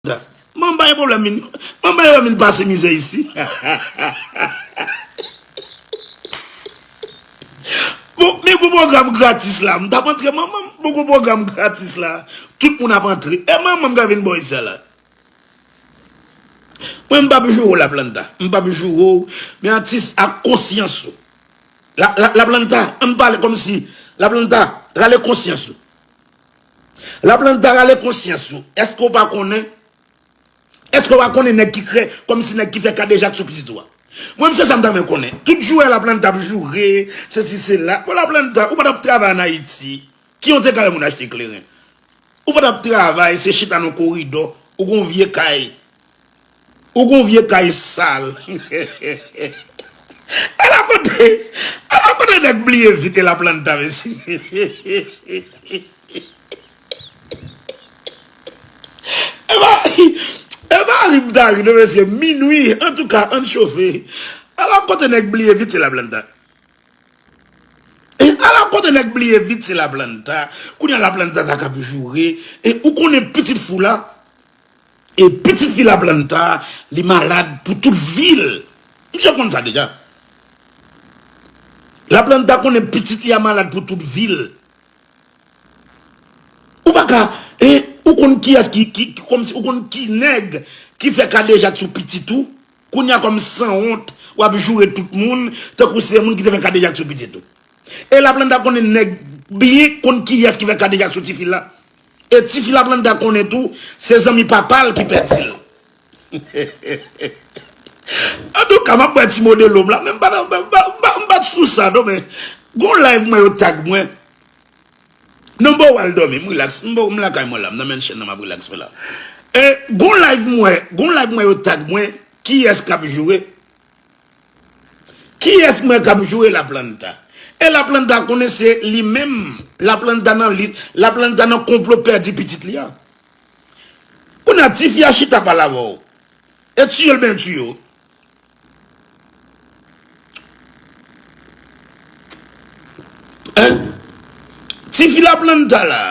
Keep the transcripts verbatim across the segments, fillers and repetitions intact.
Laplanta. Mwen m pa gen pwoblèm vin, mwen m pa gen pwoblèm vin pase mizè isi. Bon, men gwo pwogram gratis la, m t ap antre manman m, bon gwo pwogram gratis la, tout moun ap antre. E manman m ka vin bò isi a la. Mwen m p ap joure w Laplanta, m p ap joure w, men atis ak konsyans ou. La, la, Laplanta, ann pale kòmsi, Laplanta, rale konsyans ou. Laplanta, rale konsyans ou. Èske w pa konnen? Èske w pa konnen nèg ki krè, kòmsi nèg ki fè kadejak sou pitit ou a? Mwen, m se sa m ta renmen konnen. Tout joure Laplanta ap joure, sesi sela. Bon, Laplanta, ou pa t ap travay ann Ayiti. Ki yon te ka wè moun achte kleren? Ou pa t ap travay, se chita nan koridò. Ou gon vye kay. Ou gon vye kay sal. Ala kote, ala kote nèg bliye vit e Laplanta, mesye. E pa, e pa ri m ta ri, non, mesye. Minwi, antouka, ann chofe. Ala kote nèg bliye vit se Laplanta. E ala kote nèg bliye vit se Laplanta. Kounye a Laplanta sa k ap joure. E ou konnen pitit fou la. E pitit fi Laplanta, li malad pou tout vi l. Misye konn sa deja. Laplanta konnen pitit li a malad pou tout vi l. Ou pa ka, e, ou konn kiyès ki, ki, ki, kòmsi, ou konn ki nèg ki fè kadejak sou pitit ou? Kounye a kòm sanwont, w ap joure tout moun, tankou se moun ki te fè kadejak sou pitit ou. E Laplanta konnen nèg byen konn kiyès ki fè kadejak sou tifi la. E tifi Laplanta konnen tou, se zanmi papa l ki pèdi l. Antouka, m ap pran ti mo de lòm la, men m pa, m pa, m pa, m pa t sou sa, non, men gon live mwen yo tag mwen. Non, m pa w al dòmi, m relax. M pa, m lakay mwen la, m nan menn chèn nan, m ap relax mwen la. E, gon live mwen, gon live mwen yo tag mwen, kiyès k ap joure? Kiyès mwen k ap joure Laplanta? E Laplanta konnen se li menm, Laplanta nan li, Laplanta nan konplo pèdi pitit li a. Kounye a, tifi a chita pale avè w. E tiye l byen tiye w. Hein? Tifi Laplanta la.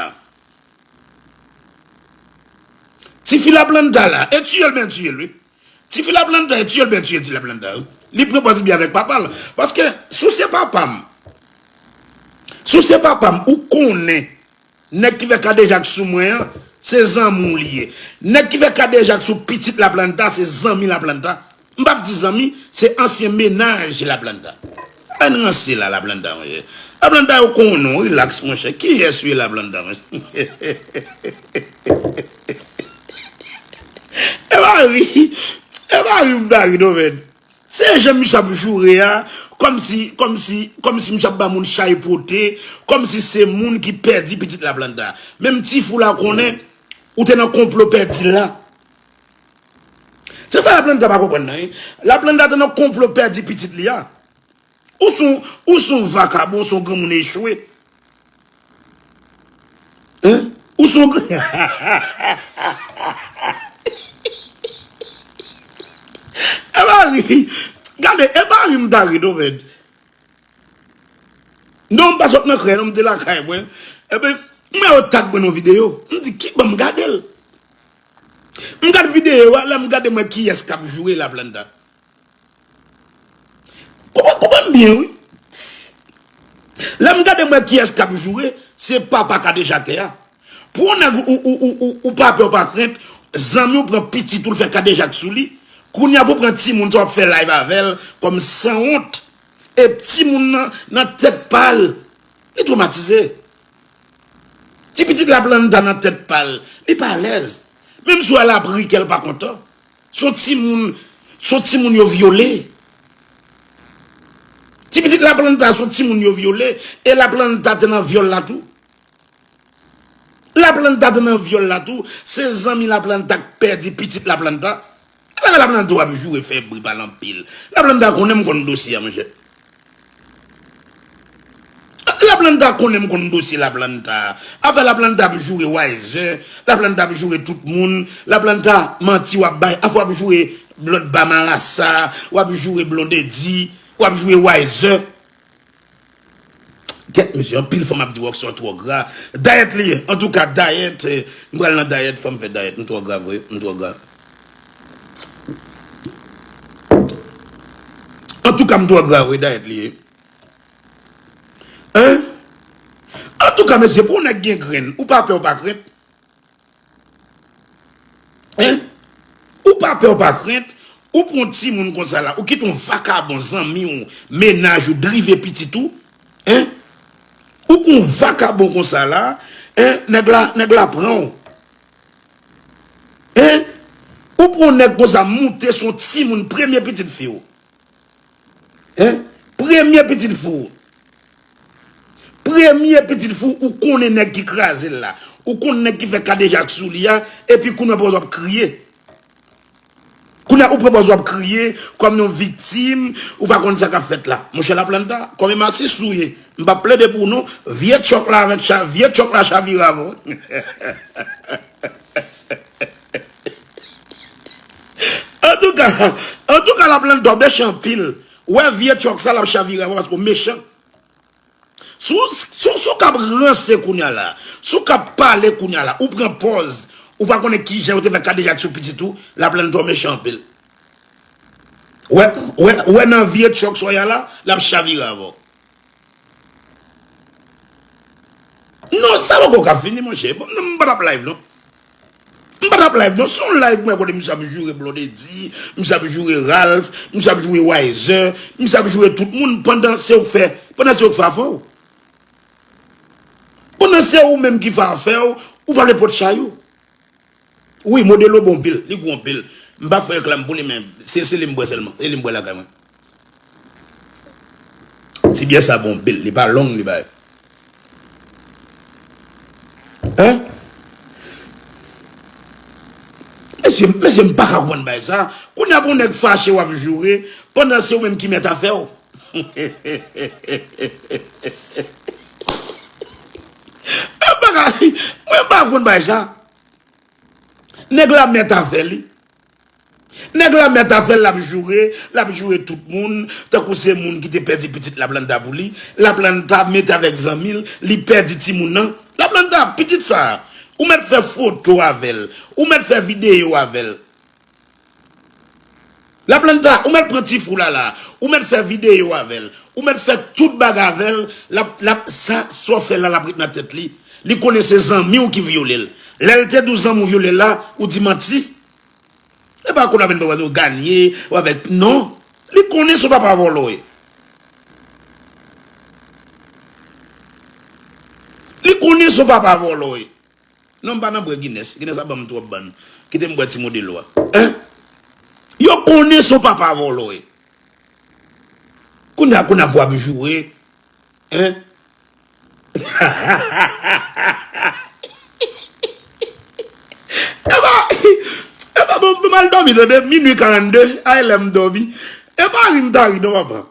Tifi Laplanta la. E tiye l byen tiye l, wi. Tifi Laplanta, e tiye l byen tiye l, ti Laplanta, wi. Li pran pòz li byen avèk papa l. Paske, si w se papa m, si w se papa m, ou konnen nèg ki fè kadejak sou mwen an, se zanmi w li ye. Nèg ki fè kadejak sou pitit Laplanta, se zanmi Laplanta. M p ap di zanmi, se ansyen mennaj Laplanta. Ann ranse la, Laplanta, monchè. Laplanta, yo konnen w, relax, monchè. Kiyès ou ye, Laplanta, monchè? E pa ri, e pa ri m ta ri, non, men. Se jan misye ap joure a, kòmsi, kòmsi, kòmsi misye ap ba moun chay pote, kòmsi se moun ki pèdi pitit Laplanta. Menm ti fou la konnen, ou te nan konplo pèdi l la. Se sa Laplanta pa konprann nan, wi. Laplanta te nan konplo pèdi pitit li a. Ou se yon, ou se yon vakabon, ou se yon granmoun echwe. Hein? Ou se yon gr-, e pa ri. Gade, e pa ri m ta ri, non, men. Non, m pa sot nan krè, non, m te lakay mwen. Epi, m wè yo tag mwen nan videyo. M di, ki ban m gade l. M gade videyo a, lè m gade m wè kiyès k ap joure Laplanta. Konprann, konprann byen, wi. Lè m gade m wè kiyès k ap joure, se papa kadejakè a. Pou yon nèg ou, ou, ou, ou, ou pa pè, ou pa krent, zanmi w pran pitit ou, l fè kadejak sou li. Kounye a pou pran timoun sa w ap fè live avè l kòm sanwont. E timoun nan, nan tèt pa l, li twomatize. Ti pitit Laplanta nan tèt pa l, li pa alèz. Menm si w wè l ap ri, kè l pa kontan. Se yon timoun, se yon timoun yo vyole. Ti pitit Laplanta se yon timoun yo vyole, e Laplanta te nan vyòl la tou. Laplanta te nan vyòl la tou, se zanmi Laplanta k pèdi pitit Laplanta. Ala Laplanta w ap joure fè bri pale anpil. Laplanta konnen m konn dosye a, monchè. Laplanta konnen m konn dosye Laplanta. Afè Laplanta ap joure Wiser, Laplanta ap joure tout moun, Laplanta manti w ap bay, afè w ap joure Blòdba Marasa, w ap joure Blondedy, w ap joure Wiser. Kèt mesye, anpil fanm ap di Rockson twò gra. Dayèt li ye. Antouka, dayèt, eh, m pral nan dayèt, fò m fè dayèt. M twò gra vre, m twò gra. Antouka, m twò gra vre, dayèt li ye. Hein? Antouka, mesye, pou yon nèg gen grenn, ou pa pè, ou pa krent. Hein? Ou pa pè, ou pa krent, ou pran timoun konsa la, ou kite yon vakabon zanmi w, mennaj ou, drive pitit ou, hein? Ou pran yon vakabon konsa la, hein? Nèg la, nèg la pran w. Hein? Ou pran yon nèg konsa, moute sou yon timoun, premye pitit fi w. Hein? Premye pitit fi w. Premye pitit fi w, ou konnen nèg ki kraze l la. Ou konn nèg ki fè kadejak sou li a, epi kounye a w ap kriye. Kounye a ou pran pòz w ap kriye, kòm yon viktim, ou pa konn sa k ap fèt la. Monchè Laplanta, kòm e masis ou ye, m p ap plede pou ou non, vye tchòk la avèk cha-, vye tchòk la chavire avè w. Antouka, antouka Laplanta w mechan anpil. Wè vye tchòk sa l ap chavire avè w paske w mechan. Si w, si w, si w k ap ranse kounye a la, si w k ap pale kounye a la, ou pran pòz, ou pa konnen kijan yo te fè kadejak sou pitit ou, Laplanta w mechan anpil. Wè, wè, wè nan vye tchòk sa w ye a la, l ap chavire avè w. Non, sa poko ka fini, monchè. Bon, non, m pa t ap live, non. M pa t ap live, non. Se yon live, mwen, kote misye ap joure Blondedy, misye ap joure Ralph, misye ap joure Wiser, misye ap joure tout moun, pandan se ou k fè, pandan se ou k fè afè w. Pandan se ou menm ki fè afè w, ou pa vle pot chay ou. Wi, Modelo bon anpil, li gwo anpil. M pa fè reklam pou li, men se, se li m bwè sèlman. Se li m bwè lakay mwen. Ti byè sa bon anpil, li pa long, li bay. Hein? Mesye, mesye, m pa ka konprann bay sa. Kounye a pou nèg fache w ap joure, pandan se ou menm ki mèt afè w. M pa ka, mwen m pa konprann bay sa. Nèg la mèt afè li. Nèg la mèt afè l, l ap joure, l ap joure tout moun, tankou se moun ki te pèdi pitit Laplanta pou li. Laplanta mete avèk zanmi l, li pèdi timoun nan. Laplanta, pitit sa, ou mèt fè foto avè l, ou mèt fè videyo avè l. Laplanta, ou mèt pran ti fou la la, ou mèt fè videyo avè l, ou mèt fè tout bagay avè l, l ap, l ap, sa, sa w fè la, l ap ret nan tèt li. Li konnen se zanmi w ki vyole l. Lè l te di w zanmi w vyole l la, ou di manti. E pa konnen avèk papa w ganye, ou avèk, non. Li konnen se yon papa vòlò w ye. Li konnen se yon papa vòlò w ye. Non, m pa nan bwè Guinness. Guinness ap ban m twòp bann. Kite m bwè ti Modelo a. Hein? Yo konnen se yon papa vòlò w ye. Kounye a, kounye a pou w ap joure. Hein? E pa, e pa bon, m al dòmi, tande, minui karannde, a lè m dòmi. E pa ri m ta ri, non, papa.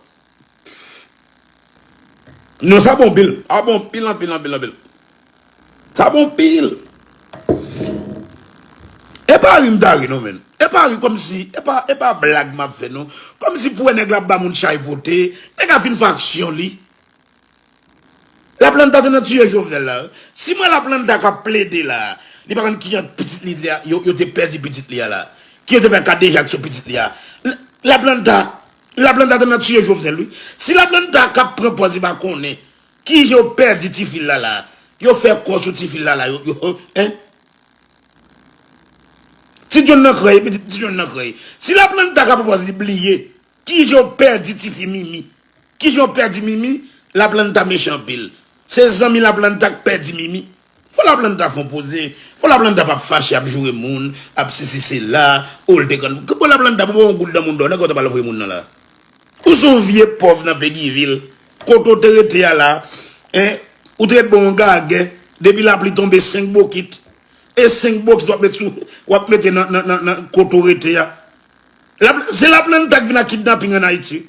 Non, sa bon anpil. A bon anpil, anpil, anpil, anpil. Sa bon anpil. E pa ri m ta ri, non, men. E pa ri kòmsi, e pa, e pa blag m ap fè, non. Kòmsi pou wè nèg la ap ba moun chay pote, nèg la fin fè aksyon li. Laplanta te nan tiye Jovenel la. Si m wè Laplanta k ap plede la, li pa konn kijan pitit li a, yo, yo te pèdi pitit li a la. Ki yo te fè kadejak sou pitit li a. L-, Laplanta, Laplanta te nan tiye Jovenel, wi. Si Laplanta k ap pran pòz li pa konnen kijan yo pèdi tifi l la la, yo fè kò sou tifi l la la, yo, yo, hein? Ti John nan krèy, pitit Ti John nan krèy. Si Laplanta ka pran pòz li bliye, kijan yo pèdi tifi Mimi? Kijan yo pèdi Mimi? Laplanta mechan anpil. Se zanmi Laplanta k pèdi Mimi. Fò Laplanta fè yon poze. Fò Laplanta p ap fache, ap joure moun, ap sesi sela, o l te konn. Bon, Laplanta, pou yon goud nan moun dò, nan kote w t ap al voye moun nan la. Ou se yon vye pòv nan Peguy Ville. Kote w te rete a la, hein? Ou te ret bò yon gagè. Depi lapli tonbe, senk bokit. E senk bokit w ap met sou, w ap mete nan, nan, nan, nan kote w rete a. Lap-, se Laplanta k vin ak kidnaping ann Ayiti, wi.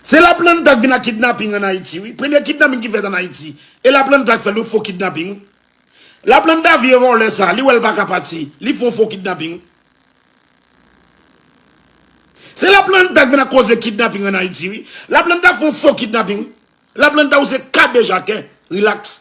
Se Laplanta k vin ak kidnaping ann Ayiti, wi. Premye kidnaping ki fèt ann Ayiti. E Laplanta k fè l, wi, fo kidnaping, wi. Laplanta vye vòlè sa, li wè l pa ka pati. Li fè yon fo kidnaping, wi. Se Laplanta k vin ak koze kidnaping ann Ayiti, wi. Laplanta fè yon fo kidnaping, wi. Laplanta, ou se kadejakè. Relax.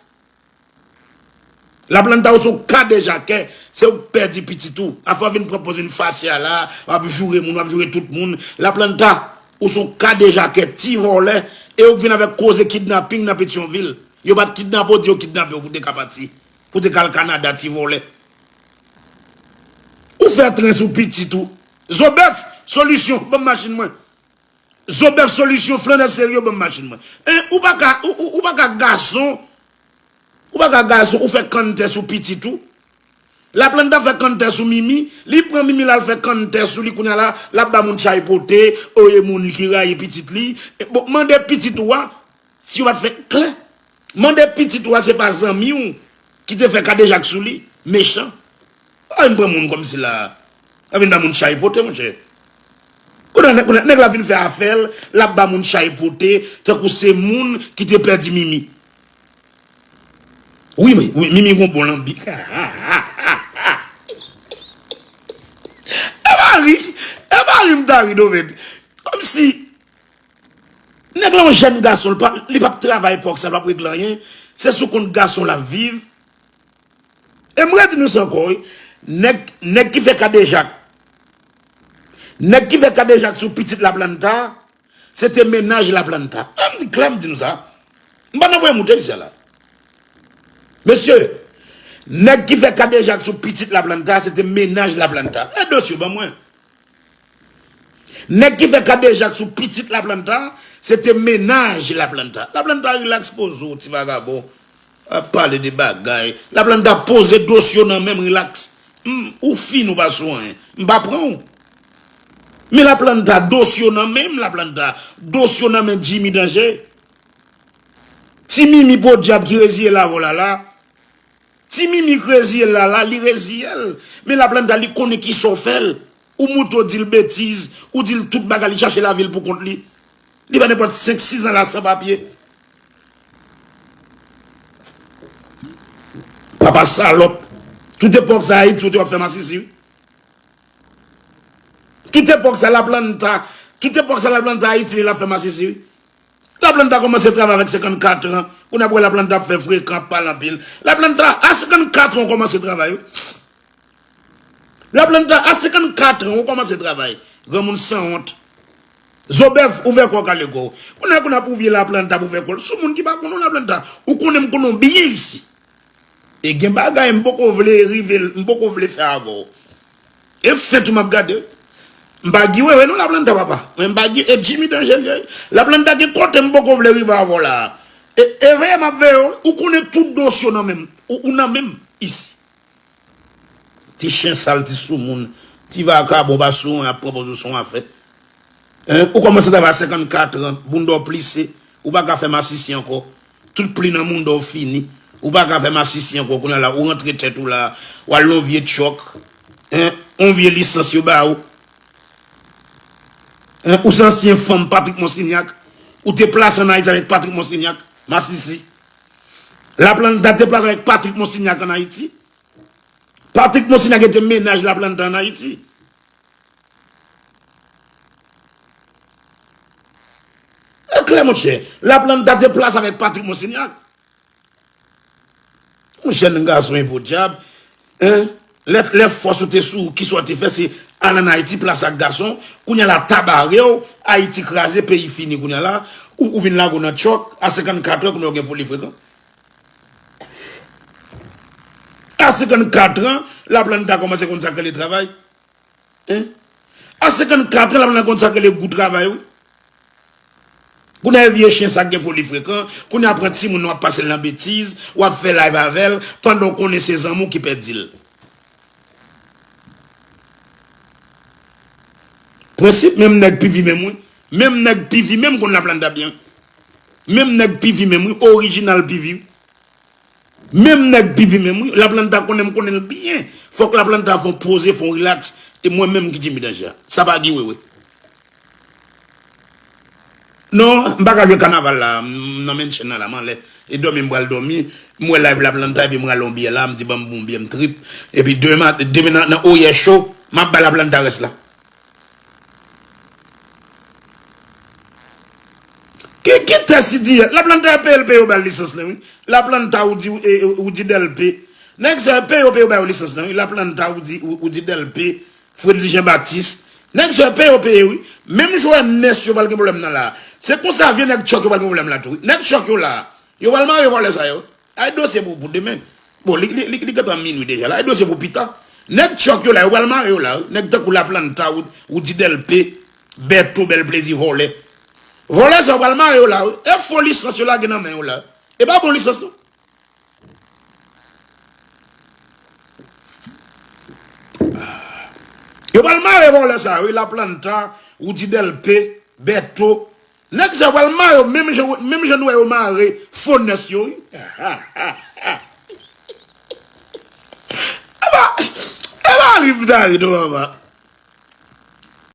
Laplanta, ou se yon kadejakè. Se ou k pèdi pitit ou. Afè w vin pran pòz vin fache a la, w ap joure moun, w ap joure tout moun. Laplanta, ou se yon kadejakè, ti vòlè. E ou k vin avèk koze kidnaping nan Petyonvil. Yo pa t kidnape w, di yo kidnape w pou te ka pati. Pou te ka al Kanada, ti vòlè. Ou fè tren sou pitit ou. Zobèf, solisyon, ban m machin mwen. Zobèf, solisyon, flannè serye, ban m machin mwen. En, ou pa ka, ou, ou, ou pa ka gason, ou pa ka gason, ou fè kanntè sou pitit ou. Laplanta fè kanntè sou Mimi, li pran Mimi la, l fè kanntè sou li, kounye a la, l ap ba moun chay pote, oye moun ki rayi pitit li. E, bon, mande pitit ou a, si yo pa t fè klè. Mande pitit ou a, se pa zanmi w ki te fè kadejak sou li, mechan. Pa vin pran moun kòmsi la. Pa vin ba moun chay pote, monchè. Kounye a, kounye a, nèg la vin fè afè l, l ap ba moun chay pote, tankou se moun ki te pèdi Mimi. Wi, wi, wi, Mimi gon bon lanbi. E pa ri, e pa ri m ta ri, non, men. Kòmsi, nèg la yon jèn gason, li p ap, li p ap travay pòk sa, li p ap regle anyen. Se sou kont gason l ap viv. E m redi nou sa ankò, wi. Nèg, nèg ki fè kadejak. Nèg ki fè kadejak sou pitit Laplanta, se te mennaj Laplanta. E m di klè, m di nou sa. M pa nan voye moute isi a la. Mesye, nèg ki fè kadejak sou pitit Laplanta, se te mennaj Laplanta. E dosye yo ban mwen. Nèg ki fè kadejak sou pitit Laplanta, se te mennaj Laplanta. Laplanta, relax, poze w, ti vagabon. Ap pale de bagay. Laplanta, poze dosye w nan men m, relax. M, ou fin, ou pa sou anyen. M pa pran w. Men Laplanta, dosye w nan men m, Laplanta. Dosye w nan men Jimmy Danje. Ti Mimi podyab ki reziye l avè w la la. Ti Mimi k reziye l la la, li reziye l. Men Laplanta, li konnen kisa w fè l. Ou moute w di l betiz, ou di l tout bagay, li chache lavi l pou kont li. Li fè nenpòt senk, sis an la san papye. Papa salòp. Tout epòk sa Ayiti, ou te w ap fè masisi, wi. Tout epòk sa Laplanta, tout epòk sa Laplanta Ayiti, li la fè masisi, wi. Laplanta kòmanse travay avèk senkannkat an. Kounye a pou wè Laplanta ap fè frekan, ap pale anpil. Laplanta, a senkannkat an, ou kòmanse travay, wi. Laplanta, a senkannkat an, ou kòmanse travay. Granmoun sanwont. Zobèf, ouvè kò w, kale kò w. Kounye a, kounye a pou vye Laplanta, pou ouvè kò l. Sou moun ki pa konnen w, Laplanta. Ou konnen m konnen w byen isi. E gen bagay m poko vle rive, m poko vle fè avè w. E fent ou m ap gade. M pa Guy Wewe non, Laplanta, papa. Mwen m pa Guy, e Jimmy Danje l ye. Laplanta, gen kote m poko vle rive avè w la. E, e veye m ap veye w, ou konnen tout dosye w nan men m. Ou, ou nan men m isi. Ti chen sal, ti soumoun, ti vakabon, pa sou anyen, ap pran pòz ou se yon afè. Hein? Ou kòmanse travay a senkannkat an, bounda w plise, ou pa ka fè masisi ankò. Tout pli nan mounda w fini. Ou pa ka fè masisi ankò, kounye a la, ou rantre tèt ou la, w al nan yon vye tchòk. Hein? Yon vye lisans yo ba ou. Hein? Ou se ansyen fanm Patrick Monsignac. Ou te plase ann Ayiti avèk Patrick Monsignac, masisi. Laplanta te plase avèk Patrick Monsignac ann Ayiti. Patrick Monsignac te mennaj Laplanta ann Ayiti. E klè, monchè. Laplanta te plase avèk Patrick Monsignac. Yon jèn gason e podyab. Hein? Lè, lè fòs ou te sou ou, kisa w te fè? Se al ann Ayiti, plase ak gason. Kounye a la, ta bare w, Ayiti kraze, peyi fini kounye a la. Ou, ou vin lage w nan tchòk, a senkannkat an, kounye a w gen foli frekan. A senkannkat an, Laplanta kòmanse konn sa k rele travay. Hein? A senkannkat an, Laplanta konn sa k rele gou travay, wi. Kounye a vye chen sa k gen foli frekan, kounye a pran timoun nan w ap pase l nan betiz, w ap fè live avè l, pandan w konnen se zanmi w ki pèdi l. Prensip, menm nèg P V menm, wi. Menm nèg P V menm konn Laplanta byen. Menm nèg P V menm, wi, orijinal P V, wi. Menm nèg P V menm, wi, Laplanta konnen m konnen l byen. Fòk Laplanta fè yon poze, fè yon relax. E mwen menm ki Jimmy Danje a. Sa pa Guy Wewe. Non, m pa ka jwe kanaval la. M nan menn chen nan la, m anlè. E dòmi, m pral dòmi. M wè live Laplanta, epi m rale yon byè la, m di, "Ban m bon byè, m trip." Epi demen, demen nan, nan oyè cho, m ap bay Laplanta rès la. Ki E ki tès li di? Laplanta peye l, peye yo ba l lisans lan, wi. Laplanta, ou di, e, e, ou di Delpe. Nèg sa yo peye yo, peye yo ba yo lisans lan, wi. Laplanta, ou di, ou, ou di Delpe, Fredly Jean Baptiste. Nèg sa yo peye yo, peye, wi. Menm jan Ernest yo pral gen pwoblèm nan la. Se konsa vye nèg Chuck yo pral gen pwoblèm la tou, wi. Nèg Chuck yo la. Yo pral mare vòlè sa yo. Ay dosye pou, pou demen. Bon, li, li, li, li gentan minwi deja la. Ay dosye pou pita. Nèg Chuck yo la, yo pral mare yo la, wi. Nèg tankou Laplanta, ou, ou di Delpe, Bèto, Bèl Plezi, vòlè. Vòlè sa yo pral mare yo la, wi. E fo lisans yo lage nan men yo la. E pa bon lisans, non. Yo pral mare vòlè sa yo, wi, Laplanta, Roody Delpe, Bèto. Nèg sa yo pral mare yo, menm jan, menm jan nou wè yo mare fo nès yo, wi. E pa, e pa ri m ta ri, non, papa.